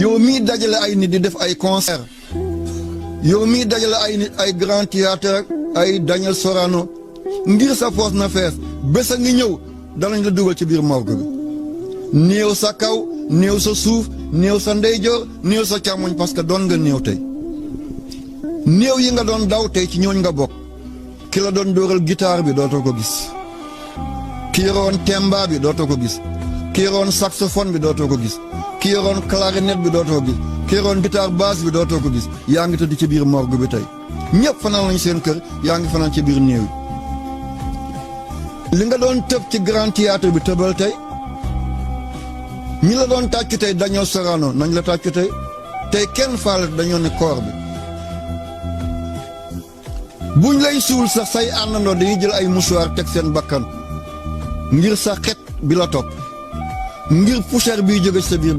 yow mii dajale ay nit di def ay concert yow mii dajale ay nit ay grand théâtre ay Daniel Sorano ngir sa poos na fees bés a ngi ñëw danañ la dugal ci biir morgue bi néew sa kaw néew sa suuf néew sa ndeyjoor néew sa càmmoñ parce que doon nga néew tey néew yi nga doon daw tey ci ñooñ nga bokk ki la doon dóoral guitare bi dootoo ko gis ki yoroon temba bi dootoo ko gis ki yoroon saxophone bi dootoo ko gis ki yoroon clarinette bi dootoo ko gis ki yoroon guitare basse bi dootoo ko gis yaa ngi tëdd ci biir morgue bi tey ñëpp fanaan lañ seen kër yaa ngi fanaan ci biir néew yi li nga doon tëb ci grand théâtre bi tëbal tey ñi la doon tàccu tey Daniel Sorano nañ la tàccu tey kenn faale dañoo ne koor bi buñ lay suul sax say àndandoo dañuy jël ay mouchoir teg seen bakkan ngir sa xet bi la topp ngir poussière biy jóge sa biir